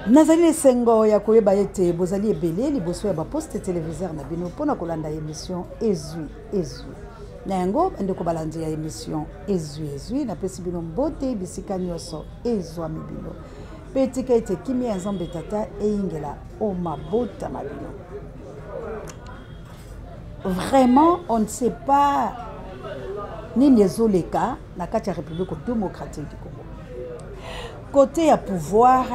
Nazali na esengo ya koyeba ete bozali ebele liboso ya baposte televiseur na bino mpo na kolanda emission Ezwi Ezwi. Na yango, bandeko balandi ya emission Ezwi Ezwi, napesi bino mbote bisika nyonso ezwami bino. Mpe tika ete kimia ya Nzambe Tata eyingela o mabota ma bino. Vraiment, on ne sait pas nini ezoleka na kati ya République démocratique du Congo. Côté ya pouvoir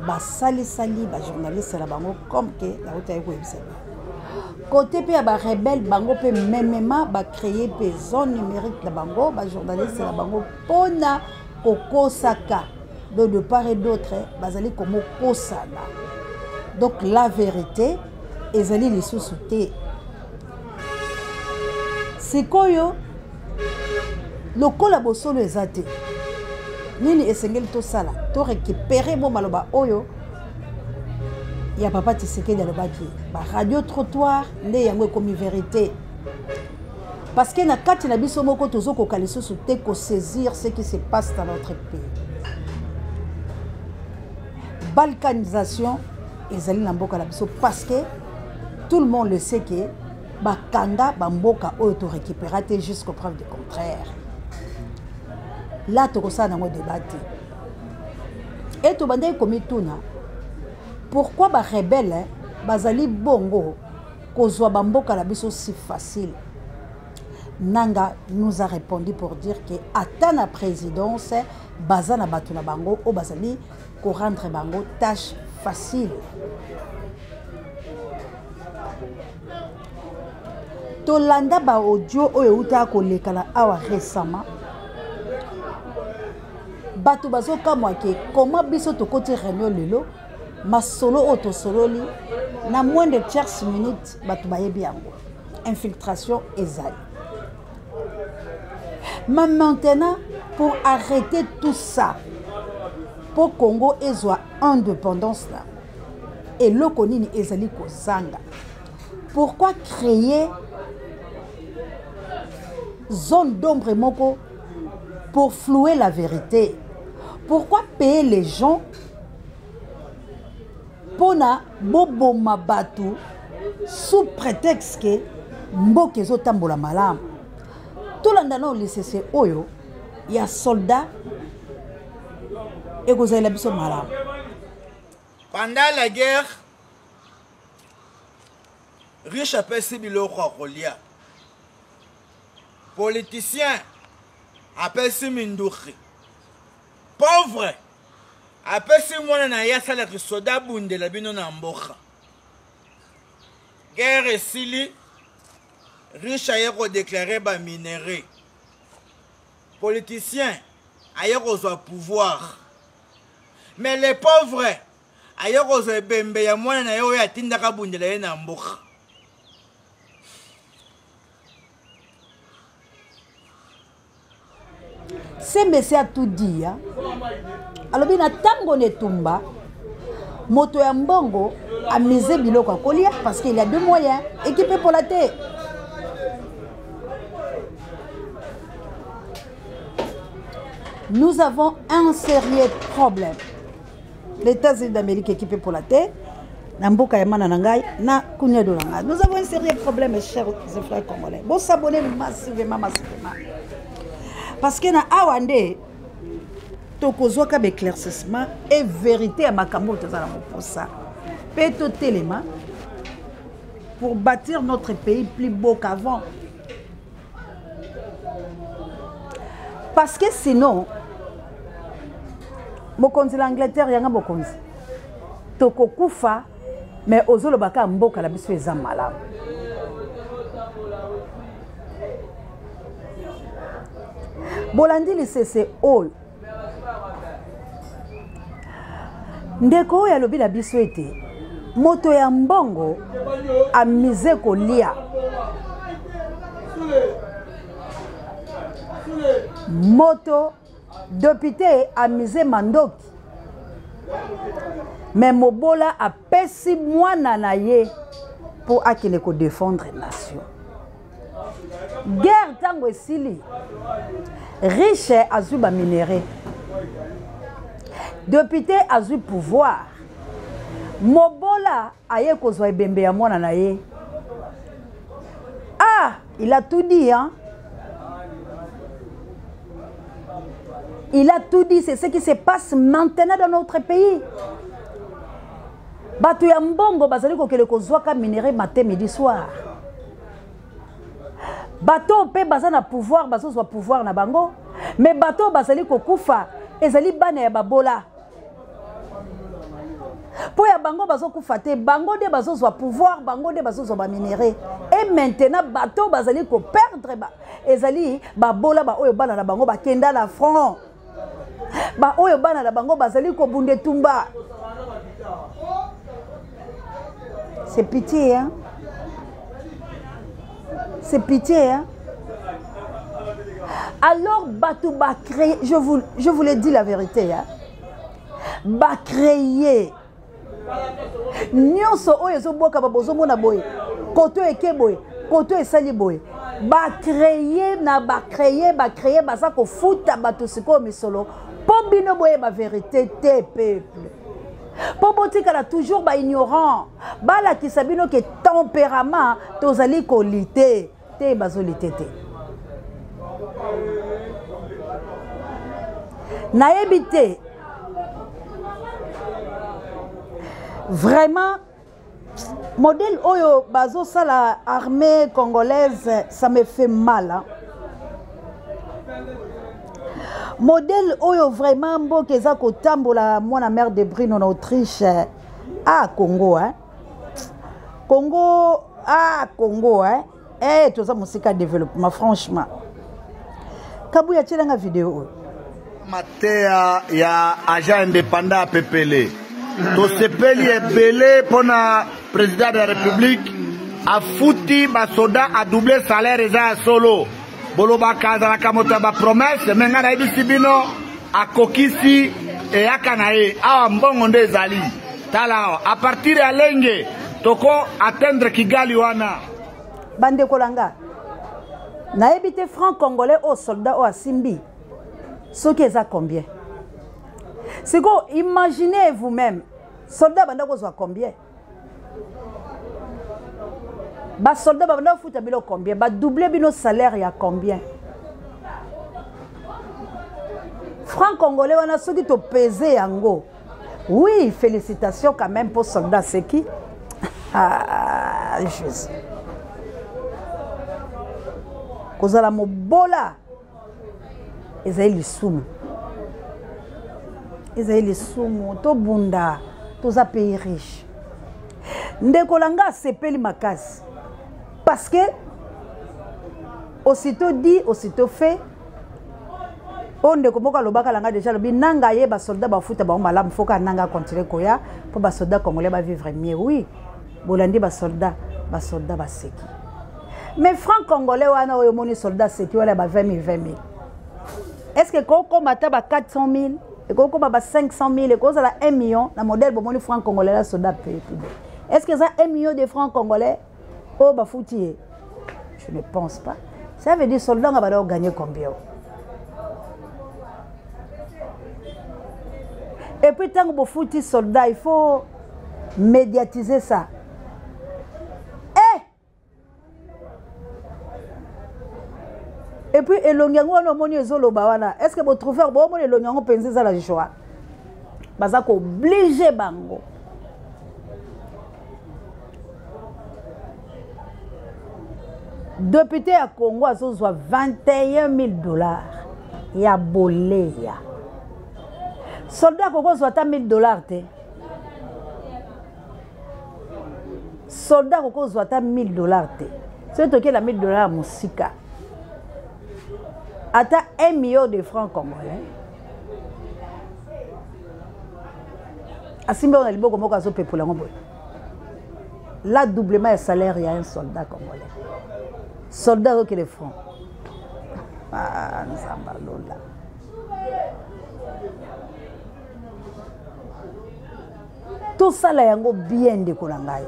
basalisali ba journaliste na bango comme que nautaki koyebisa bino. Côté mpe ya ba rebelle bango mpe memema ba créer mpe zone numérique na bango ba journaliste na bango mpona kokosaka donc de part et d'autre bazali komokosana. Donc la vérité ezali lisusu te. Sikoyo lokola bosolo eza te, nini esengeli tosala? To récupérer bo maloba oyo ya papa Tshisekedi alobaki, ba radio trottoir nde yango ekomi vérité. Parce que na kati na biso moko tozokoka lisusu te ko saisir ce qui se passe dans notre pays. Balkanisation ezali na mboka na biso parce que tout le monde le sait que bakanga bamboka oyo to récupéra te jusqu'au preuve du contraire. Là tokosala nango débat te. Et tobandaki komituna pourquoi ba rebelle bazali bongo kozwa bamboka na biso si facile. Nanga nous a répondu pour dire que ata na présidence baza na bato na bango oyo bazali ko rendre bango tâche facile. Tolanda ba audio oyo eutaka koleka na awa récemment. Bato bazokamwa ke comment biso tokoti réunion lelo, masolo oyo tosololi na moins de tierce minute bato bayebi yango. Infiltration ezali. Mais maintenant, pour arrêter tout ça, pour Congo ezwa indépendance là, eloko nini ezali kozanga? Pourquoi créer zone d'ombre moko pour flouer la vérité? Pourquoi payer les gens pona boboma bato sous prétexte que mboka ezotambola malamu? Tolanda nao lisese oyo ya soldat ekozala biso malamu. Pendant la guerre, riche apesi biloko ya kolia, politicien apesi minduki, pauvre apesi mwana na ye asalaka soda abundela bino na mboka. Guerre esili, riche aye kodeklare ba minerais, politicien aye kozwa pouvoir, mais les pauvres aye kozwa ebembe ya mwana na ye oyo atindaka abundela ye na mboka. Ce monsieur a tout dit, hein? Alobi na tango na etumba, moto ya mbongo amise biloko ya kolia parce qu'il y a deux moyens, équipe epola te. Nous avons un sérieux problème. Les États-Unis d'Amérique équipés pour la terre, na mboka ya mana na ngai, na kunya do na ngai. Nous avons un sérieux problème, mes chers frères congolais. Bon s'abonner massivement, massivement. Parce que na awa nde tokozwaka ba éclaircissement et vérité ya makambo oyo tozala moposa. Pe totelema pour bâtir notre pays plus beau qu'avant. Parce que sinon, mokonzi la Angleterre yanga mokonzi tokokufa, mais ozolobaka mboka na biso eza malamu. Bolandi lisese oyo ndeko oyo alobi na biso ete moto ya mbongo amize kolia, moto député amize mandoki, mais mobola apesi mwana na ye po akende ko défendre nation. Guerre tango esili, riche azwi ba minerais, député azwi pouvoir, Mobola aye kozwa ebembe ya mwana na ye. Ah, il a tout dit, hein? Il a tout dit, c'est ce qui se passe maintenant dans notre pays. Bato ya mbongo bazali kokende kozwaka minerai matin midi soir. Bato mpe baza na pouvoir bazozwa pouvoir na bango, mais bato bazali kokufa ezali bana ya babola. mpo ya bango bazokufa te bango nde bazozwa pouvoir bango nde bazozwa baminerai e maintenant bato bazali koperdre ba, ezali babola baoyo bana na bango bakenda na front baoyo bana na bango bazali kobunda etumba c'est pitié hein? C'est pitié, hein? Alors, bato ba créer, je vous, je vous l'ai dit la vérité, hein? Ba créer. Nyonso oyo ezobwaka ba bozomona boye, koto eke boye, koto esali boye. Ba créer na ba créer, ba créer baza kofuta bato sikoyo misolo mpo bino boyeba vérité te peuple. mpo botikala toujours ba ignorant balakisa bino ke tempérament tozali kolite te bazolite te nayebi te vraiment modèle oyo bazosala armée congolaise ça me fait mal hein? modèle oyo vraiment mboka eza kotambola mwana mare de brino na autriche ah congo hein? congo ah congo hein? Eh, toza mosika développement franchement kabuya tielanga video oyo mateya ya agent indépendant ya pepele tosepeli ebele mpona président de la république afuti basoda adouble salaire eza ya solo bolobaka azalaka moto ya bapromese me ngai nayebisi bino akokisi eyaka na ye awa mbongo nde ezali tala awa a partir ya lenge toko atteindre kigali wana bandeko na nga nayebi te franc congolais oyo soldat oyo asimbi soki eza combien sikoyo imaginez vous-même soldat banda kozwa combien basoldat babanda kofuta bino combien badouble bino salaire ya combien franc congolais wana soki topese yango oui félicitations quand même mpo soldat seki ah, jésus kozala mobola ezali lisumu ezali lisumu tobunda toza pays riche ndeko na nga asepeli makasi parce que aussitôt dit aussitôt fait oyo ndeko moko alobaka na nga deja alobi nanga ye basoldat bafuta bango malamu foka nanga acontinue koya mpo basoldat congolais bavivre mieux oui bolandi basoldat basoldat baseki mais franc congolais wana oyo omoni soldat aseki wana ya ba 20 000 20 000 est ce que ekokoma ata ba 400 000 ekokoma ba 500 000 ekozala 1 million na modèle bomoni franc congolais na soldat pe est ce que eza 1 million de franc congolais oyo bafuti ye je ne pense pas ça veut dire soldat nga bada oganye combien et puis ntango bofuti soldat il faut médiatiser ça eh! et puis elongi yango wana omoni ezoloba wana est ce que botrouver boomona elongi yango mpenza eza na joie baza kooblige bango depute ya congo azozwa 21 000 dollars ya boleya soldat akoki kozwa ata 1000 dollars te soldat akoki kozwa ata 1000 dollars te soki tokela 1000 dollars ya mosika ata 1 million de francs congolais asimbi yango na liboko moko azopepola yango boye la doublement ya salaire ya un soldat congolais soldat azokende front ah, nzambe alola tosala yango bien ndeko na ngai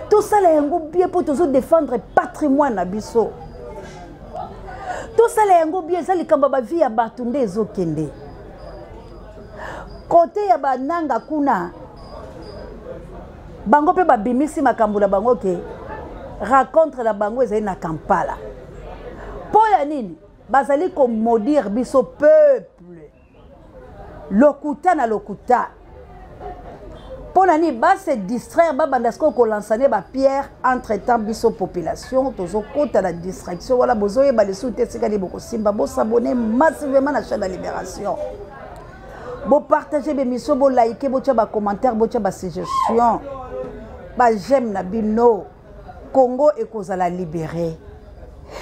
tosala yango bien mpo tozodefendre patrimoine na biso tosala yango bien eza likambo ya bavie ya bato nde ezokende kote ya bananga kuna. Bango mpe babimisi makambo na bango ke rencontre na bango ezali na Kampala. Mpo ya nini bazali komaudire biso peuple lokuta na lokuta? Mpo na nini base distraire, babanda sikoyo kolansane bapierre? Entre temps biso population tozokota na distraction wana, bozoyeba lisusu te esika nini bokosimba. Bosabone massivement na chaîne ya Libération, bopartage bémission, bolike, botya bacommentaire, botya basuggestion, bajeme na bino. Congo ekozala libéré,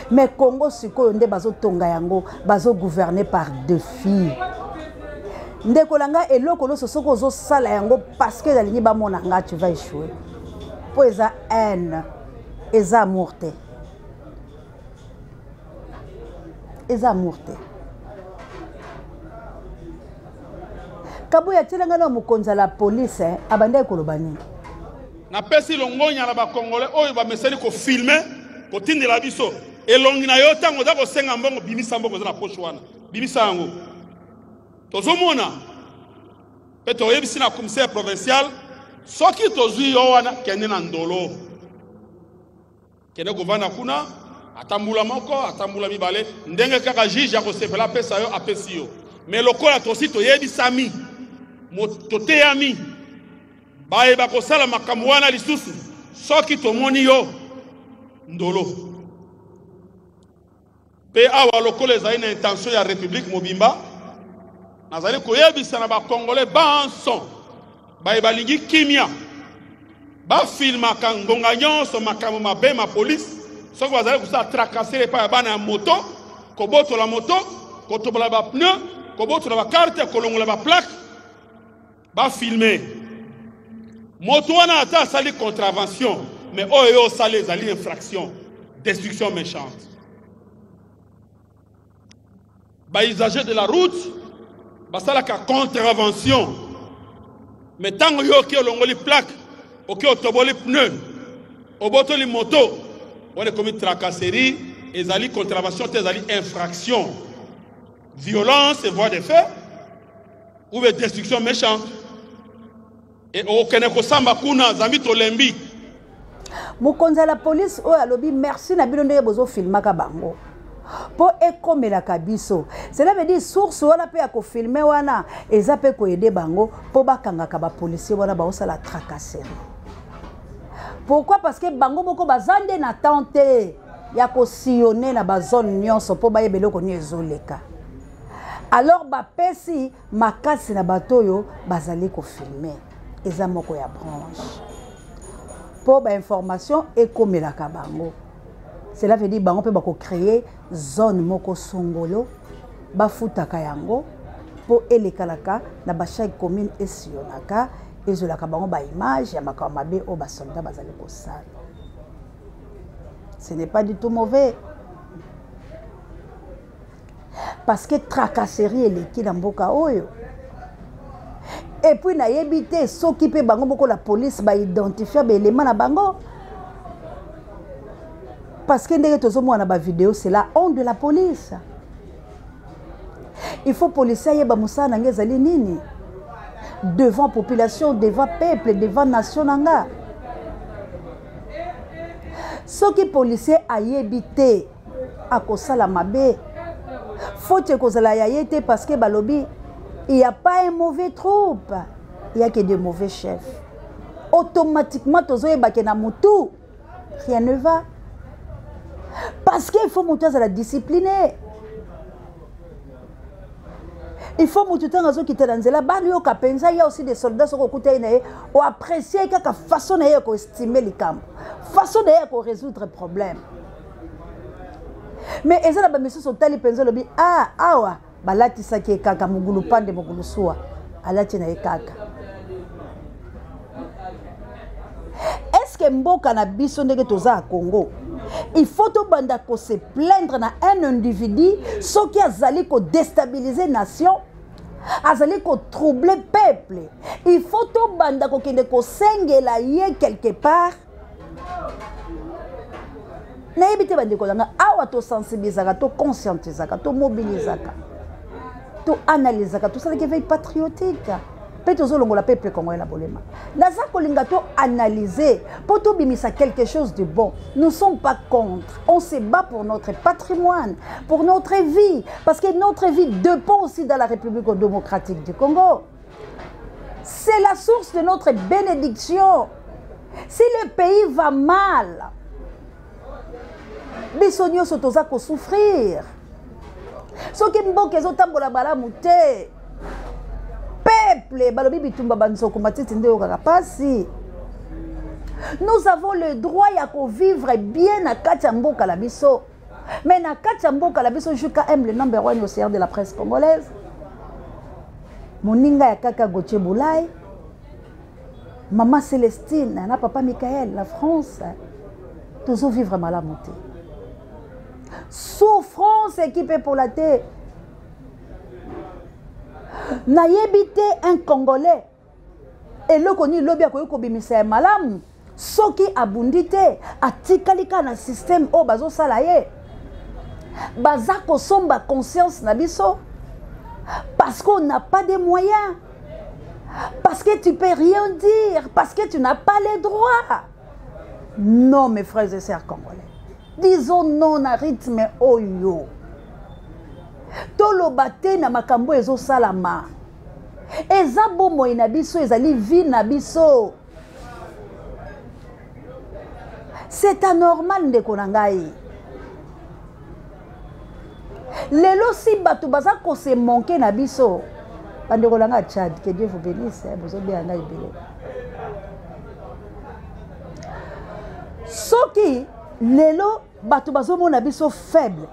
mais Congo sikoyo nde bazotonga yango, bazogouverne par défi. Ndeko na ngai, eloko nyonso soki ozosala yango parce que nalingi bamona nga, tu vas échouer, mpo eza haine, eza amour te, eza amour te. Kabuya atiela ngai na mokonzi ya la police, abandaki koloba nini? Napesi longonya na bakongole oyo bamesani kofilme, kotindela biso elongi na yo ntango oza kosenga mbongo. Bimisa mbongo eza na poche wana, bimisa yango, tozomona. Mpe toyebisi na commissaire provincial, soki tozwi yo wana, kende na Ndolo, kende kovanda kuna ata mbula moko, ata mbula mibale, ndenge kaka juge akosepela apesa yo, apesi yo. Me lokola tosi toyebisami, toteyami, baye bakosala makambo wana lisusu, soki tomoni yo, Ndolo. Mpe awa lokola ezali na intention ya Republique mobimba, nazali koyebisa na bakongole banso baye balingi kimia, bafilmaka ngonga nyonso makambo mabe ma polise soki bazali kosala tracasserie epai ya bana ya moto, kobotola moto, kotobola bapneu, kobotola bakarte, kolongola baplaque. Bafilme moto wana ata asali contravention, mais oyo yo osali ezali infraction, destruction méchante. Bausager de la route basalaka contravention, mais ntango yo oki olongoli plaque, oki otoboli pneu, obotoli moto, wana ekomi tracasserie. Ezali contravention te, ezali infraction, violence et voie de fait ou bien destruction méchante. E okende kosamba kuna, zambi tolembi. Mokonzi ya la police oyo alobi merci na bino ndenge bozofilmaka bango mpo ekomelaka biso. Cela veut dire source wana mpe ya kofilme wana eza mpe koyede bango mpo bakangaka bapolisier wana baosala tracasserie. Pourquoi? Parce que bango moko baza nde na temps te ya kosillonne na bazone nyonso mpo bayeba eloko nini ezoleka. Alors bapesi makasi na bato oyo bazali kofilme, eza moko ya branche mpo bainformation ekomelaka bango. Cela veut dire bango mpe bakocreye zone moko songolo, bafutaka yango mpo elekalaka na bachaque commune, esiyonaka, ezwelaka bango baimage ya makambo mabe oyo basoldat bazali kosala. Ce n'est pas du tout mauvais, parce que tracasserie eleki na mboka oyo. Et puis nayebi te soki mpe bango moko la police baidentifia baelema na bango, parce que ndenge tozomona na bavideo, c'est la honte de la police. Il faut policier ayeba mosala na ngai ezali nini devant population, devant peuple, devant nation na nga. Soki policier ayebi te, akosala mabe, faute ekozala ya ye te, parce que balobi il y a pas un mauvais troupe, il y a que de mauvais chefs. Automatiquement tozoyeba ke na mutu rien ne va, parce que il faut moto azala discipliné. Il faut motu ntango azokita na nzela bayoka mpenza. Ya aussi des soldats, soki okuta ye na ye, oapprécie kaka façon na ye ya koestime likambo, façon na ye ya korésoudre problème. Mais eza na bamisusu, otali mpenza, olobi ah, awa balatisaki ye kaka mogulu pande mogulu suwa, alati na ye kaka. Est-ce mboka na biso ndenge toza ya Congo, il faut tobanda kose plaindre na un individu soki azali kodestabilize nation, azali kotrouble peuple? Il faut tobanda kokende kosengela ye quelque part? Nayebi te, bandeko na nga. Awa tosensibilisaka, toconscientisaka, tomobilisaka, toanalysaka, tosalaki éveil patriotique. Mpe tozolongola peuple congolais na bolema. Naza kolinga to analyser mpo tobimisa quelque chose de bon. Nous sommes pas contre, on se bat pour notre patrimoine, pour notre vie, parce que notre vie dépend aussi dans la République démocratique du Congo. C'est la source de notre bénédiction. Si le pays va mal, biso nyonso toza kosouffrir. Soki mboka ezotambola malamu te, peuple balobi bitumba banzoko matiti nde oyokaka pasi. Nous avons le droit ya kovivre bien na kati ya mboka na biso. Mais na kati ya mboka na biso, JKM, le number one océan de la presse congolaise, moninga ya kaka Gauthier Boulay, Mama Célestine na Papa Michael, la France, tozovivre malamu te. Souffrance équipe epola te. Nayebi te un Congolais eloko nini lobi akoki kobimisa ya malamu soki abundi te, atikali kaka na système oyo bazosala ye. Baza kosomba conscience na biso parce qu'on n'a pas de moyens, parce que tu peux rien dire, parce que tu n'as pas les droits. Non, mes frères et sœurs congolais, disons non na rythme oyo. Toloba te na makambo ezosalama. Eza bomoi na biso, ezali vie na biso. C'est anormal, ndeko na ngai. Lelo si bato baza kose manquer na biso, bandeko na ngai Tchad, que Dieu vous bénisse, bozobeya ngai ebele. Soki lelo bato bazomona biso faible,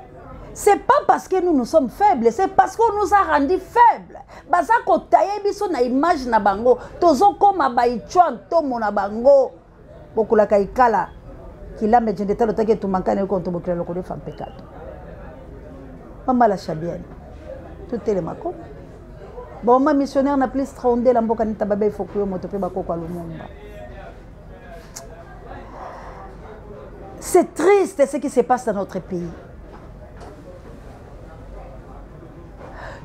c'est pas parce que nous, nous sommes faibles, c'est parce qu'on nous a rendu faibles. Baza kotaye biso na image na bango, tozokoma baichwa ntomo na bango. Bokulaka ikala kilame jende talo take tumankane ko ntobokila lokolo fa mpekato. Mama la Chabienne, totelemako. Boma missionnaire na plus 32 la mboka nita babe fokuyo moto pe bakoko lumumba. C'est triste ce qui se passe dans notre pays.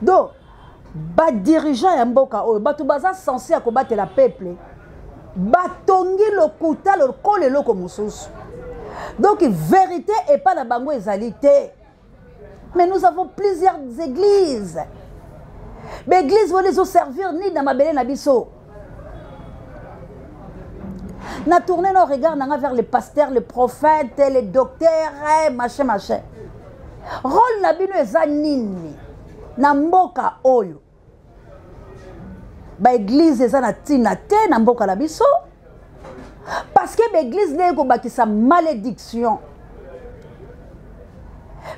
Donc, ba dirigeant ya mboka oyo, bato baza censé ya kobatela peuple, batongi lokuta lokola eloko mosusu. Donc vérité epa na bango ezali te. Mais nous avons plusieurs églises. L'église veut les servir ni dans ma belle na biso. Na tourné nos regards nanga vers les pasteurs, les prophètes, les docteurs, machin, machin. Rôle na bino eza nini na mboka oyo? Ba église eza na tina te na mboka na biso, parce que ba église nde ekobakisa malédiction.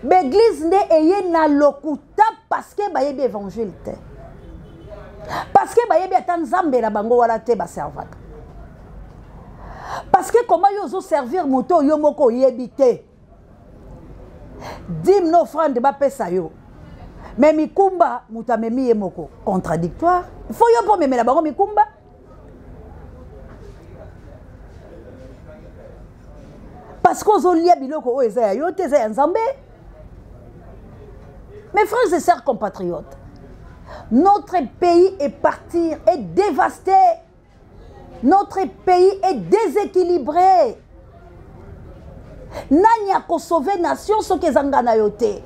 Ba église nde eye na lokuta parce que bayebi évangile te, parce que bayebi ata nzambe na bango wana te baservaka. Parce que comment yo ozo servir moto yo moko oyebi te? Dîme na offrande bapesa yo, mais mikumba moto amemi ye moko, contradictoire. Il faut yo mpo omemela bango mikumba. Parce que ozolia biloko oyo eza ya yo te, eza ya Nzambe. Mes frères et sœurs compatriotes, notre pays est parti, est dévasté. Notre pays est déséquilibré. Nani akosauve nation soki ezanga na yo te?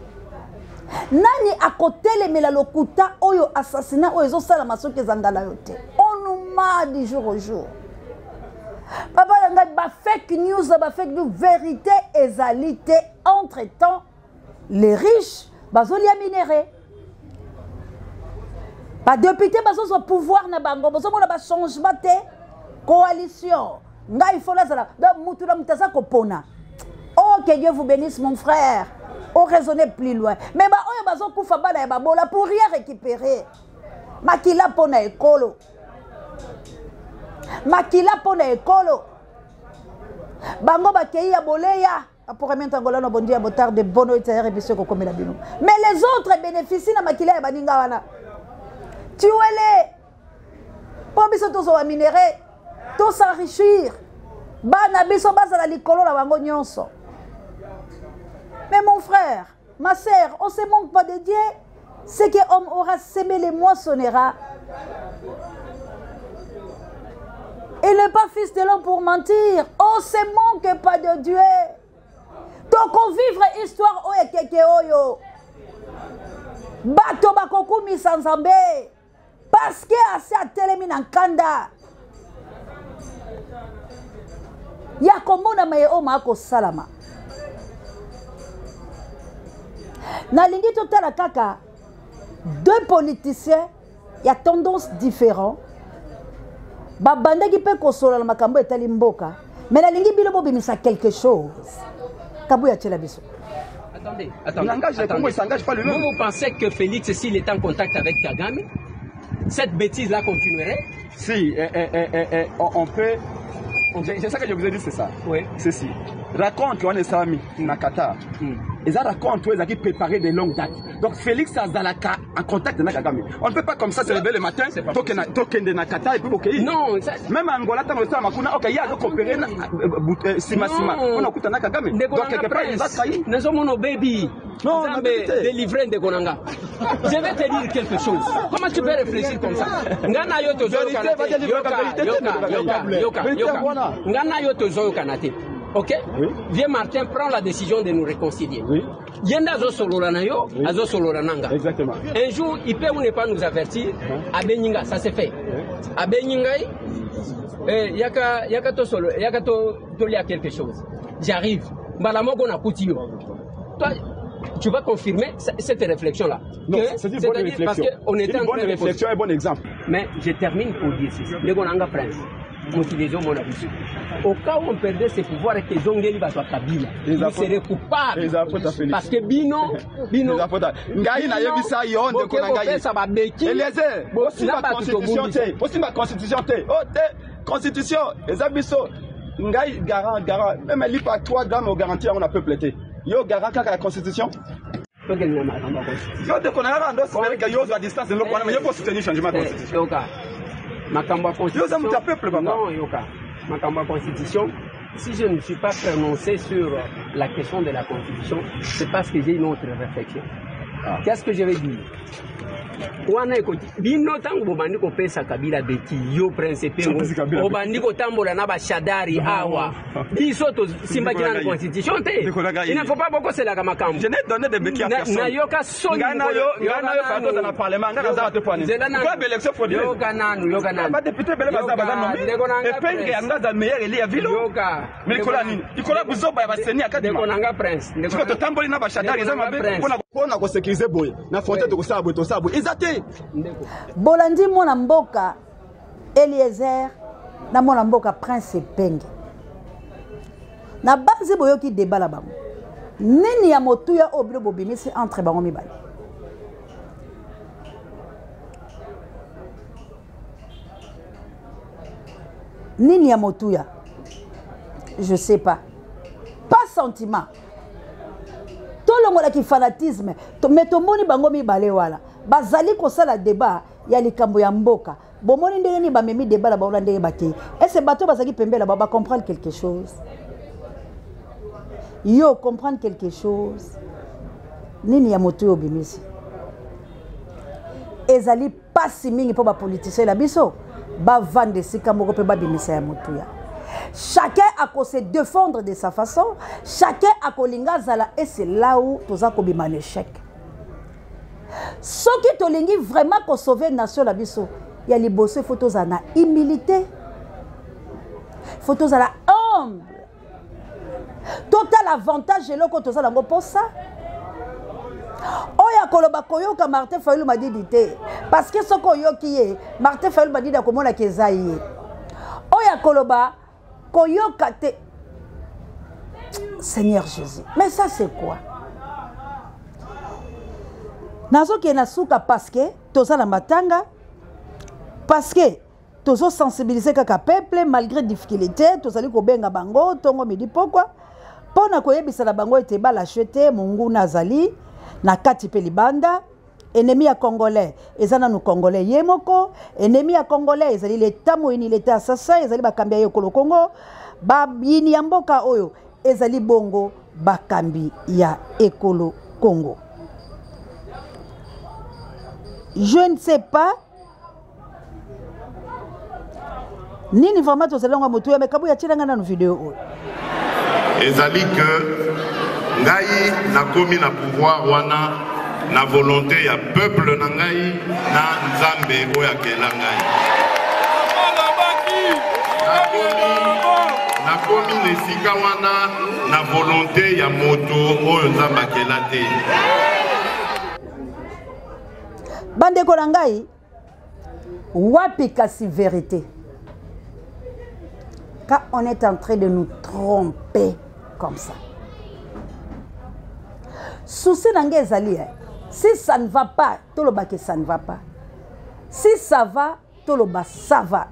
Nani akotelemela lokuta oyo assassinat oyo ezosalama soki ezanga na yo te? On nous ment du jour au jour. Papa na ngai, ba fake news, ba fake news, vérité ezali te. Entre-temps, les riches bazolia minerais. Ba député bazozwa pouvoir na bango, bozomona ba changement te. Coalition, ngai faut nazala donc mutu na mutu aza kopona. Oh, que Dieu vous bénisse mon frère. On raisonnait plus loin. Mais ba oyo bazokufa bana ya babola pour rien récupérer. Makila pona ekolo. Makila pona ekolo. Bango bakei ya boleya. Pour remettre Angola no bondi ya botard de bono itaire biso kokomela bino. Mais les autres bénéficient na makila ya baninga wana. Tuez-les. Po biso tozowa minerai, to s'enrichir. Bana biso bazala likolo na bango nyonso. Mais mon frère, ma sœur, on se manque pas de Dieu. Ce que homme aura semé, le moissonnera. Il n'est pas fils de l'homme pour mentir. On se manque pas de Dieu. Tokovivre histoire oyo ekeke oyo. Bato bakokumisa Nzambe parce que asi atelemi na nkanda ya komona maye oyo makosalama. Nalingi totala kaka deux politiciens ya tendance différent babandaki mpe kosolola makambo etali mboka me nalingi bino bobimisa quelque chose kabuya atyela biso. Attendez, attendez. Il engage le Congo, il s'engage pas lui-même. Vous, vous pensez que Félix, s'il est en contact avec Kagame, cette bêtise-là continuerait? Si, eh, eh, eh, eh, on peut... C'est ça que je vous ai dit, c'est ça. Oui. Ceci. Raconte qu'on est sami na Qatar. Eza raconte oyo ezalaki préparé de longue date. Donc Félix azalaka en contact na Kagame. On ne peut pas comme ça se lever le matin, tokende na Qatar et puis bokei. Non, ça, même Angola tango esala makuna, OK, ye azo coopérer na sima sima mpona okuta na Kagame. Ndeko Donc nanga quelque part il va Prince, trahir. nazomona obebi. Non, Nzambe nabebi te. délivré ndeko nanga. Je vais te dire quelque chose. Comment tu peux réfléchir comme ça? Nga na yo tozoyokana Vérité, va te. dire Yoka, la vérité, yoka, te, yoka, yoka. yoka, Vérité, yoka. voilà. Nga na yo tozoyokana te. Ok? Oui. Vieux Martin prend la décision de nous réconcilier. Oui. Ye nde azosolola na yo, azosolola na nga. Exactement. Un jour, il peut ou ne pas nous avertir. Abengi nga, ça s'est fait. Abengi ngai, eh, yaka, yaka to solo, yaka to, to lia quelque chose. J'arrive. Mbala moko nakuti yo. Toi, tu vas confirmer cette réflexion-là. Non, Que, c'est une bonne c'est-à-dire parce réflexion. qu'on était Une en bonne train de réflexion et un bon exemple. Mais je termine pour dire ceci. Ndeko nanga Prince, mokili ezomona biso. Au cas où on perdait ses pouvoirs et que ezongeli bato ya Kabila, Les vous apôtres- serez coupable. Les apôtres à Félix. Parce que bino, bino, Les apôtres. Ngai nayebisa yo ndeko na ngai. bokopesa babeki. Eliezer, Bo- osimba na bato constitution tobungisa. te, osimba constitution te. Oh te, constitution eza biso. Ngai garant, garant, même lipa 3 grammes au garantie on a peuple te. Yo garant kaka la constitution. Tokende na makambo ya constitution. Yo ndeko na nga ndo sibeleka yo ozwa distance eloko wana, mais yo faut soutenir changement de Eh, constitution. yoka. Makambo ya constitution. Yo oza moto ya peuple, papa. Non, yoka. Makambo ya constitution. Si je ne me suis pas prononcé sur la question de la constitution, c'est parce que j'ai une autre réflexion. Qu'est-ce que je vais dire? Wana ekoti bino ntango bobandi kopesa Kabila beti yo Prince Epengo, Topesi Kabila beti. obandi kotambola na bashadari awa, biso tosimbaki nanu constitution te. Ndeko na ngai. Il ne faut pas bokoselaka makambo. Je n'ai donné de béquilles à personne. Nayoka soni Ngai na yo, ngai na yo, Yoka fato na parlement, ngai naza te poani. Nzela nanu. Kwa élection frauduleuse. Yoka nanu, yoka nanu. Ba député bele baza baza Yoka, nommé. ndeko na ngai Et puis Prince. ngai aza meilleur élu ya ville. Yoka. Mais likola nini? Likola buzoba ya baseni ya kadima. Ndeko na nga Prince. Ndeko Sikoyo na- totamboli na bashadari eza Ndeko na mabe nga Prince. mpona mpona kosécuriser boye na frontière, tokosala boye, tosala boye eza te. Ndeko. Bolandi mwana mboka Eliezer na mwana mboka Prince Epenge. Na banzi boyoki débat la bango. Nini ya motuya oyo bino bobimisi entre bango mibale? Nini ya motuya? Je sais pas. Pas sentiment. Tolongolaki fanatisme, mais tomoni bango mibale wana bazali kosala débat ya likambo ya mboka. Bomoni ndenge nini bamemi débat na bango na ndenge bakei. Ese bato bazalaki pembeni na bango bacomprendre quelque chose? Yo comprendre quelque chose? Nini ya moto oyo obimisi? Ezali pasi mingi mpo bapoliticien na biso bavanda esika moko mpe babimisa ya motuya. Chacun ako se défendre de sa façon, chacun akolinga azala, et c'est là où toza kobima na échec. Soki tolingi vraiment kosauver nation na biso, ya liboso il faut tozala na humilité, il faut tozala humble, total avantage eloko tozala yango mposa. Oyo akoloba koyoka Martin Fayulu Madidi te, parce que soki oyoki ye Martin Fayulu Madidi akomonaka eza ye. Oyo akoloba koyoka te, Seigneur Jésus, mais ça c'est quoi? Nazokende na suka parce que toza na matanga, parce que tozosensibiliser kaka peuple malgré difficulté, tozali kobenga bango ntongo midi pokwa mpo na koyebisa na bango ete balâche te, monguna azali na kati mpe libanda. Ennemi ya congolais eza nanu congolais ye moko. Ennemi ya congolais ezali leta moyini, leta assassin, ezali bakambi ya ekolo Congo. Bayini ya mboka oyo ezali bongo bakambi ya ekolo Congo. Je ne sais pas. Nini vraiment tozali yango motuya me kabuya atyela ngai nanu video oyo. Ezali que ngai nakomi na pouvoir wana na volonté ya peuple na ngai na Nzambe oyo akela ngai. Nakomi na esika wana na volonté ya moto oyo Nzambe akela te. Bandeko na ngai, wapi kasi vérité? Quand on est en train de nous tromper comme ça, souci na ngai ezali, si ça ne va pas, toloba que ça ne va pas. Si ça va, toloba ça va.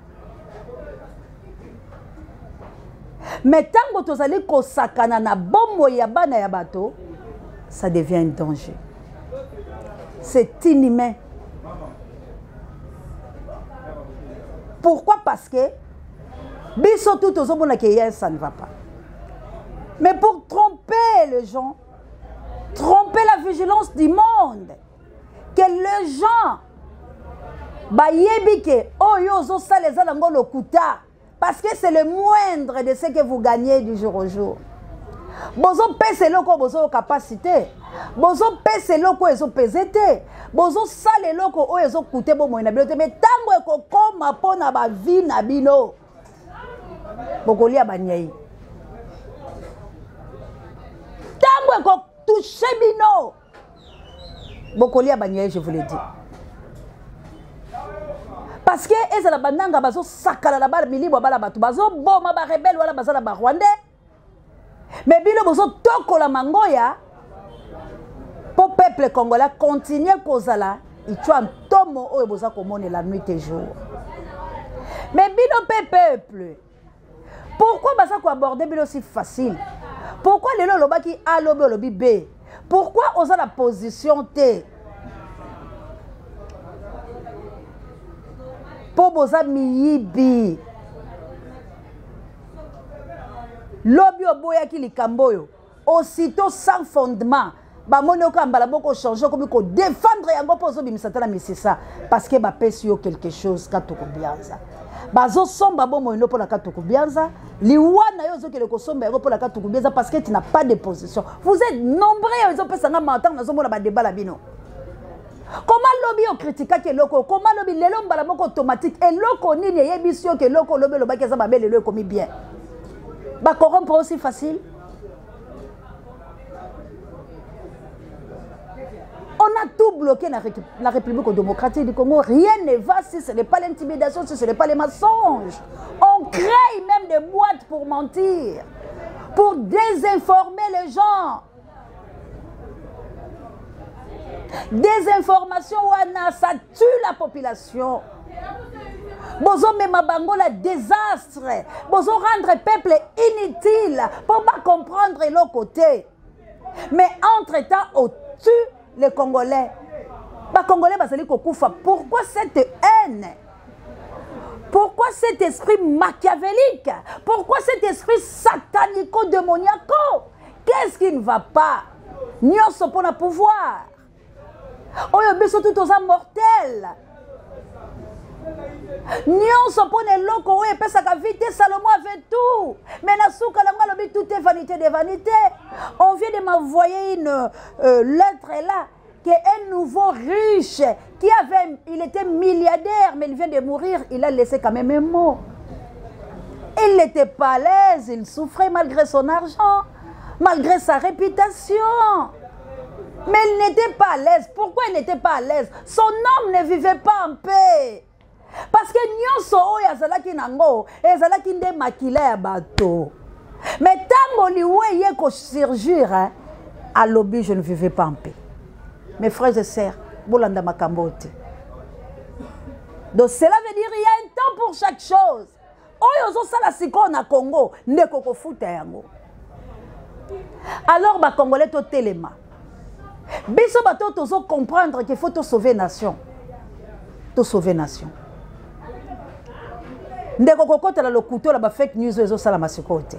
Mais tango tozali kosakana na bomoi ya bana ya bato, ça devient un danger. C'est inhumain. Pourquoi? Parce que biso tout tozomona ke yes, ça ne va pas. Mais pour tromper les gens, tromper la vigilance du monde, que les gens bayebi ke oyo ozosala eza nango lokuta, parce que c'est le moindre de ce que vous gagnez du jour au jour. Bozopesa eloko oyo bozoyoka mpasi te, bozopesa eloko oyo ezopese te, bozosala eloko oyo ezokute bomoi na bino te, mais ntango ekokoma mpo na bavi na bino, bokolia banyei. Ntango ekotouche bino, bokolia banyei, je vous le dis. Parce que ezala bananga bazosakana na bana milimo bana bato, bazoboma ba rebelle wana baza na ba Rwandais. Mais bino bozotokola mangoya po peuple congolais continue kozala itwa ntomo oyo boza komonela nuit et jour. Mais bino pe peuple, pourquoi baza koaborder bino si facile? Pourquoi lelo olobaki A, lobi olobi B? Pourquoi oza na position te? Po boza miyibi. Lobi oboyaki likambo oyo aussitôt sans fondement, bamoni oka mbala moko changer, okomi ko défendre yango mpo ozobimisa ta na misisa, parce que bapesi yo quelque chose. Katuku Bianza bazosomba bomoi no mpo na Katuku Bianza, liwa na yo ozokende kosomba yango mpo na Katuku Bianza, parce que tu n'as pas de position. Vous êtes nombreux, ezopesa nga mawa ntango nazomona badeba na bino. Koma lobi okritikaki eloko, koma lobi lelo mbala moko automatique eloko nini eyebisi yo ke eloko olobi olobaki eza mabe, lelo ekomi bien? Bacorrompre aussi facile. On a tout bloqué dans la République démocratique du Congo. Rien ne va si ce n'est pas l'intimidation, si ce n'est pas les mensonges. On crée même des boîtes pour mentir, pour désinformer les gens. Désinformation, wana, ça tue la population. Bozo mema bango la désastre. Bozo rendre peuple inutile pour pas comprendre l'autre côté. Mais entre-temps, on tue les Congolais. Ba Congolais bazali kokufa. Pourquoi cette haine? Pourquoi cet esprit machiavélique? Pourquoi cet esprit satanico-démoniaco? Qu'est-ce qui ne va pas? Nyonso pour le pouvoir. Oyo biso tout oza mortel. Nyonso mpo na eloko oyo epesaka vie te. Salomon avait tout, mais na suka nango alobi tout est vanité de vanité. On vient de m'envoyer une lettre là que un nouveau riche qui avait, il était milliardaire, mais il vient de mourir, il a laissé quand même un mot. Il n'était pas à l'aise, il souffrait malgré son argent, malgré sa réputation. Mais il n'était pas à l'aise. Pourquoi il n'était pas à l'aise? Son homme ne vivait pas en paix. Parce que nyonso oyo azalaki nango, ezalaki nde makila ya bato. Mais tango liwe ye ko surgir, hein, alobi je ne vivais pas en paix. Mes frères et sœurs, bolanda makambo te. Donc cela veut dire il y a un temps pour chaque chose. Oyo ozosala sikoyo na Congo, ndeko kofuta yango. Alors ba Congolais to telema. Biso bato tozo comprendre qu'il faut to sauver nation. To sauver nation. Ndeko kokota la lokuto la ba fake news ezo sala masiko te.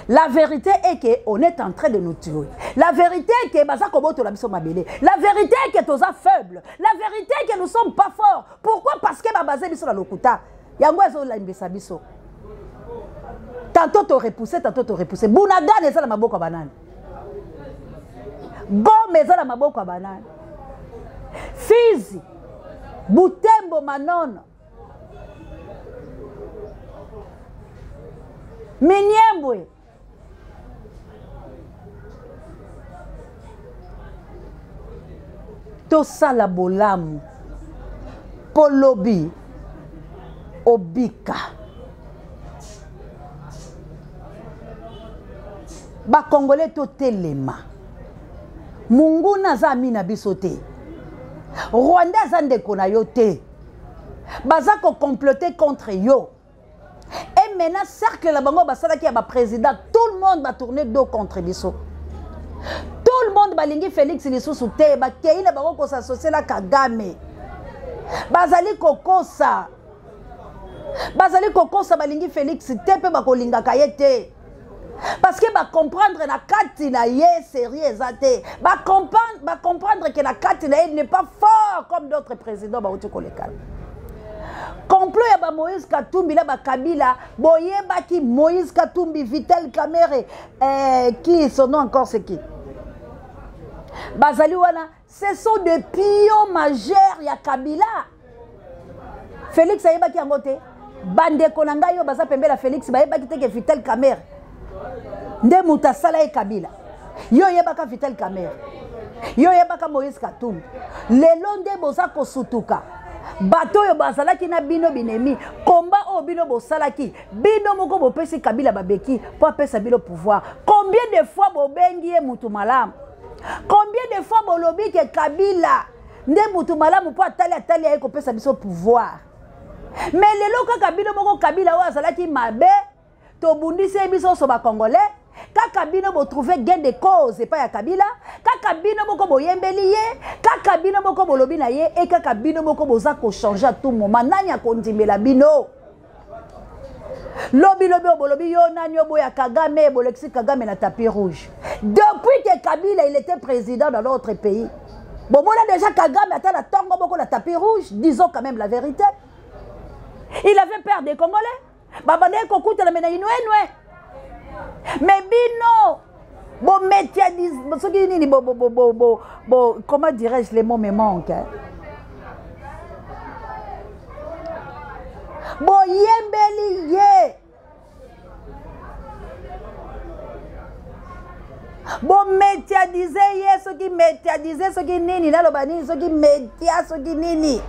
La vérité est que on est en train de nous tuer. La vérité est que baza koboto la biso mabele. La vérité est que toza faible. La vérité est que nous sommes pas forts. Pourquoi? Parce que ba basé biso la lokuta. Yango ezo lembisa biso. Tantôt to repousser, tantôt to repousser. Bunagana eza na maboko ya banani? Goma eza na maboko ya banani? Fizi, Butembo, Manono, Minembwe, tosala bolamu mpo lobi obika. Bakongole totelema, monguna aza ami na biso te, Rwanda aza ndeko na yo te, baza kocomplote contre yo. Et maintenant cercle na bango basalaki ya baprésident, tout le monde batourne dos contre biso, tout le monde balingi Félix lisusu te, bakei na bango kosasocie na Kagame. Bazali kokosa, bazali kokosa, balingi Félix te mpe bakolingaka ye te, parce que bacomprendre na kati na ye sérieux eza te, bacomprendre ke na kati na ye n'est pas fort comme d'autres présidents bauti kolekana. Complot ya bamoïse Katumbi na bakabila, boyebaki Moïse Katumbi, Vital Kamere, eh, qui son nom encore c'est qui, bazali wana, ce sont des pions majeurs ya Kabila. Félix ayebaki yango te. Bandeko na ngai oyo baza pembeni ya Félix bayebaki te ke Vital Kamere nde moto asala ye Kabila. Yo oyebaka Vital Kamere, yo oyebaka Moïse Katumbi. Lelo nde boza kosutuka bato oyo bazalaki na bino binemi. Komba oyo bino bosalaki, bino moko bopesi Kabila babeki mpo apesa bino pouvoir. Combien de fois bobengi ye mutu malamu? Combien de fois bolobi ke Kabila nde mutu malamu mpo atali atali aye kopesa biso pouvoir? Mais lelo kaka bino moko, Kabila oyo azalaki mabe, tobundisi ye biso nyonso bacongolais, kaka bino botrouve gain de cause epai ya Kabila, kaka bino moko boyembeli ye, kaka bino moko bolobi na ye, e kaka bino moko boza kochange à tout moment. Nani akondimela bino? Lobi lobi oyo bolobi yo nani oboya Kagame, bolekisi Kagame na tapis rouge. Depuis que Kabila il était président dans notre pays, bomona déjà Kagame ata na ntongo moko na tapis rouge? Disons quand même la vérité, il avait peur des Congolais. Babandaki kokutana me na inwenwe, mais bino bometiadise soki nini, bo, bo, bo, bo, bo, bo, comment dirais-je, les mots me manquent, hein? Boyembeli ye, bometiadize ye, soki metiadize soki nini, naloba nini, soki metia soki nini.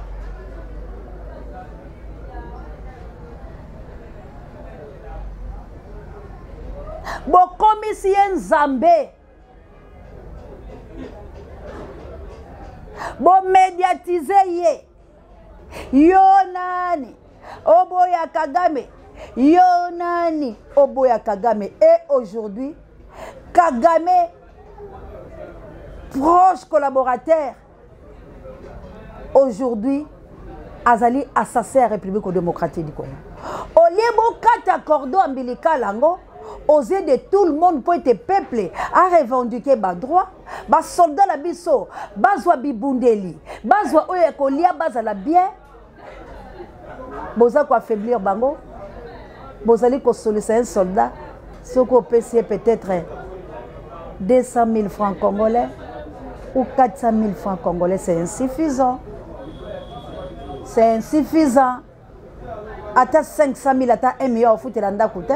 Bokomisi ye Nzambe, bomediatize ye. Yo nani oboya Kagame? Yo nani oboya Kagame? Et aujourd'hui Kagame, proche collaborateur, aujourd'hui azali assassin ya République démocratique du Congo. Olie bokata cordon ombilical yango aux yeux de tout le monde mpo ete peuple arevendique badroit, basoldat na biso bazwa bibundeli, bazwa oyo ya kolia, bazala bien. Boza koaffaiblir bango, bozali kosolisa un soldat soki opesi ye peut-être 200 000 francs congolais ou 400 000 francs congolais, c'est insuffisant, c'est insuffisant. Ata 500 000, ata 1 million, ofutela ndako te,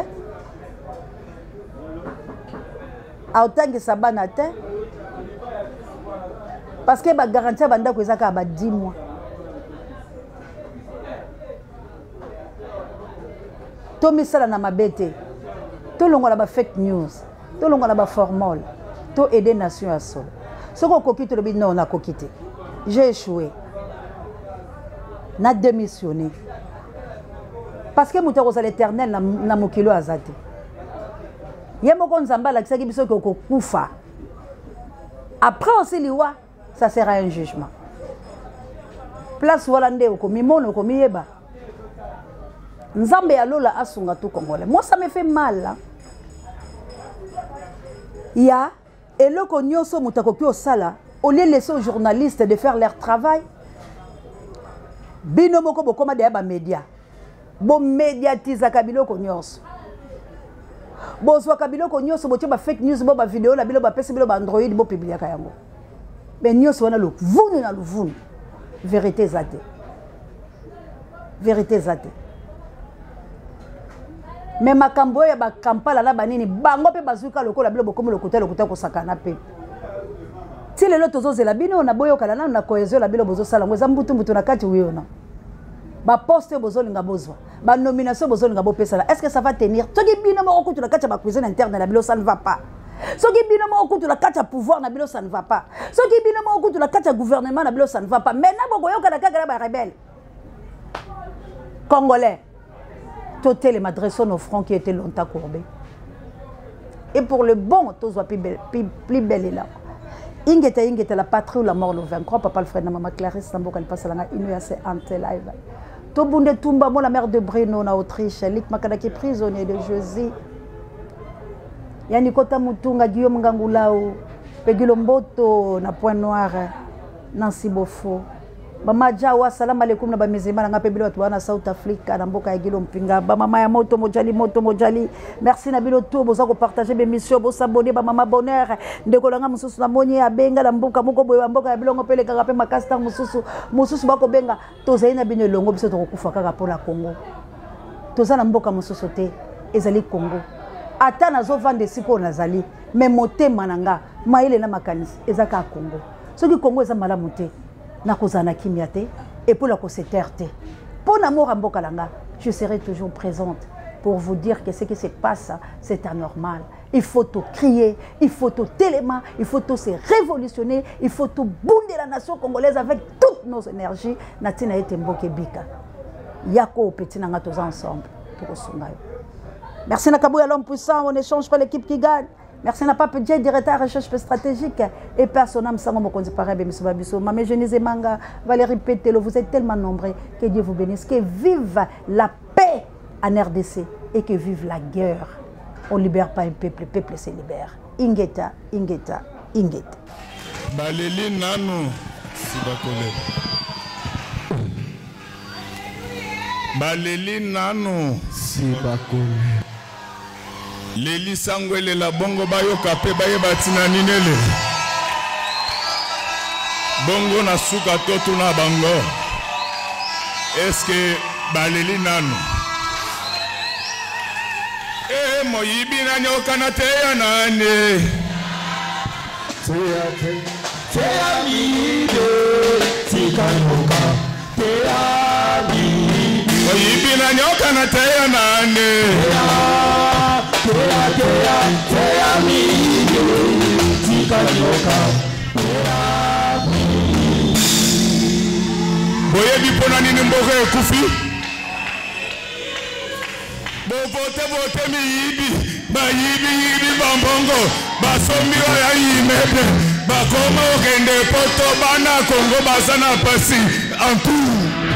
aotangisa bana te, parce que bagarantie ya bandako eza kaka ba 10 mois. Tomisala na mabe te, tolongola ba fake news, tolongola baformole, to aider nation ya solo. Soki okoki, tolobi non, nakoki te, j'ai échoué, na démissionné, parce que moto akozala éternel na, na mokili oyo aza te. Ye moko Nzambe alakisaki biso ke okokufa, après aussi liwa, ça sera un jugement. Place wana nde okomimona, okomiyeba. Nzambe ya lola asunga tout Congolais. Moi, ça me fait mal, hein? Ya eloko nyonso moto akoki osala, au lieu laisser aux journalistes de faire leur travail, bino moko bokoma deya bamédia, bomédiatizaka biloko nyonso. Bozwaka biloko nyonso, botie ba fake news, bo ba video na bino, bapesi bino ba Android, bopubliaka yango. Mais nyonso wana luvunu na luvunu. Vérité eza te. Vérité eza te. Mais makambo oyo ya bakampala na banini, bango mpe bazwi ka lokola bino bokomi lokuta lokuta kosakana mpe. Ti lelo tozozela bino na boyokana nanu na cohésion na bino bozosala yango eza mbutu mbutu na kati wiyo na baposte oyo bozolinga bozwa, banomination bozolinga bopesana, est ce que ça va tenir? Soki bino moko kutu na kati ya bacuisine interne na bino ça ne va pas, soki bino moko kutu na kati ya pouvoir na bino ça ne va pas, soki bino moko kutu na kati ya gouvernement na bino ça ne va pas, maintenant bokoyokana kaka na barebele congolais. Totelema, dressons nos fronts qui étaient longtemps courbés et pour le bon tozwa plus belle, plus belle eloko. Ingeta, ingeta, la patrie ou la mort le vaincra. Papa Alfred na mama Clarisse na mboka lipasa langa ino ya se ante live tobunde tumba mo la mère de Bruno na Autriche, Lik Makadaki prisonnier de Jésus, yani Kota Mutunga, Guillaume Ngangulau, Pegilo Mboto na Point Noir, Nancy Bofo, mama Jawa, salam alaikum na bamizima na nga mpe bino bato bana South Africa na mboka ya Gilo Mpinga, bamama ya moto mojali, moto mojali, merci na bino to boza kopartage bemission, bosabone, bamama bonheur. Ndeko na nga mosusu namoni abenga na mboka moko boye, bamboka ya bilongo mpe elekaka mpe makasi ntango mosusu mosusu bakobenga. Tozali na bino elongo, biso tokokufa kaka mpo na Congo. Toza na mboka mosusu te, ezali Congo. Ata nazovanda esika oyo nazali, me motema na nga, mayele na makanisi eza kaka Congo. Soki Congo eza malamu te, nakozala na kimia te et pour la kose taire te. Mpo na mora mboka na nga, je serai toujours présente pour vous dire que ce qui se passe, c'est anormal. Il faut tout crier, il faut tout telema, il faut tout se révolutionner, il faut tout bounder la nation congolaise avec toutes nos énergies. Na tina ete mboke bika. Yako petit nanga tous ensemble. Tokosunga yo. Merci na Kabouya l'homme puissant, on échange pas l'équipe qui gagne. Merci na Pape Dje, directeur recherche stratégique et personne Sango Mokonzi Parabe Miso Biso, Mame Genise Manga, Valérie Petelo, vous êtes tellement nombreux. Que Dieu vous bénisse, que vive la paix en RDC et que vive la guerre. On ne libère pas un peuple, le peuple se libère. Ingeta, Ingeta, Ingeta. Baleli nanu sibakolela, baleli nanu sibakolela, lelisango elela bongo bayoka mpe bayeba ntina nini elela bongo. Na suka totuna bango, eske baleli nanu? E moyibi na nyoka na teya nani? Teya te, teya miyibi, tika nyoka, teya miyibi. Moyibi na nyoka na teya nani? Teya, teya, teya miyibi, tika nyoka, teya miyibi. Boyebi mpo na nini mboka ekufi? Bovote vote miyibi, bayibiyibi bambongo, basombi oyo ya immeuble, bakoma okende poto. Bana Kongo baza na pasi en tout.